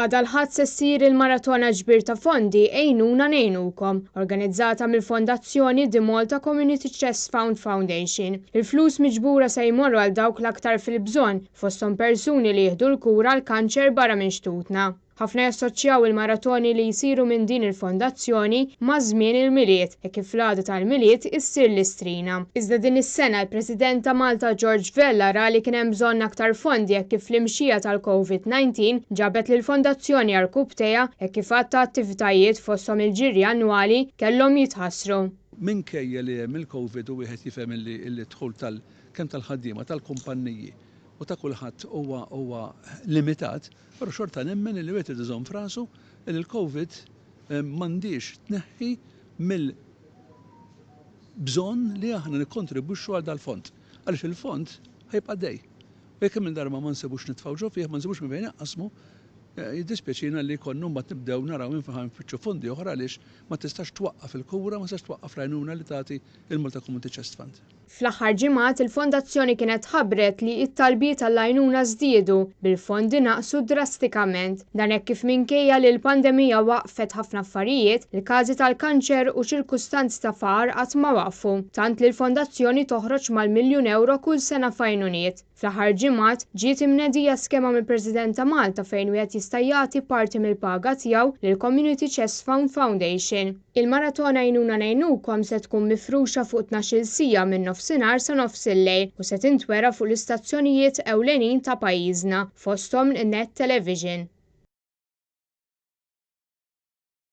Għada l-Ħadd se ssir il-maratona ġbir ta' fondi Għinuna Ngħinukom, organizzata mill-Fondazzjoni The Malta Community Chest Fund Foundation. Il-flus miġbura se jmorru għal dawk l-aktar fil-bżonn, fosthom persuni li jieħdu l-kura għall-kanċer barra minn xtutna. Ħafna jassoċjaw il-maratoni li jsiru minn din il-fondazzjoni ma' żmien il-Milied, hekk kif fl-għada tal-Milied issir l-Istrina. Iżda din is-sena l-President ta' Malta George Vella ra li kien hemm bżonn aktar fondi hekk kif l-imxija tal-Covid 19 ġabet lill-fondazzjoni għarkupptejha hekk kif għadd ta' attivitajiet fosthom il-ġirja annwali kellhom jitħassru. Minkejja li hemm il-Covid u wieħed jifhem illi d-dħul tal kemm tal-ħaddiema, tal-kumpanniji u ta' kulħadd huwa huwa limitat, Però xorta nemmen illi wieħed irid iżomm f'rasu illi l-Covid m'għandhiex tneħħi mill-bżonn li aħna nikkontribwixxu għal dal-fond. Għaliex il-fond ħa jibqa' għaddej. U jekk kemm-il darba ma nsibux nitfgħu ġo fih, ma nsibux minn fejn inqassmu, jiddispjaċina li jkollna mbagħad nibdew naraw minn fejn ħa nfittxu fondi oħra għaliex ma tistax twaqqaf il-kura, ma tistax twaqqaf l-għajnuna li tagħti il-Malta Community Chest Fund. Fl-aħħar ġimgħat il-Fondazzjoni kienet ħabbret li t-talbiet għall-għajnuna żdiedu, bil-fondi naqsu drastikament. Dan hekk kif minkejja li l-pandemija waqqfet ħafna affarijiet, il-każi tal-kanċer u ċirkustanzi ta' faqar qatt ma waqfu, tant li l-Fondazzjoni toħroġ mal-miljun ewro kull sena f'għajnuniet. Fl-aħħar ġimgħat, ġiet imnedija skema mill-President ta' Malta fejn wieħed jista' jagħti parti mill-paga tiegħu lill-Community Chest Fund Foundation. Il-Maratona Għinuna Ngħinukom se tkun mifruxa fuq 12-il siegħa minn nofsinhar sa nofsillejl u se tintwera fuq l-istazzjonijiet ewlenin ta' pajjiżna, fosthom Net Television.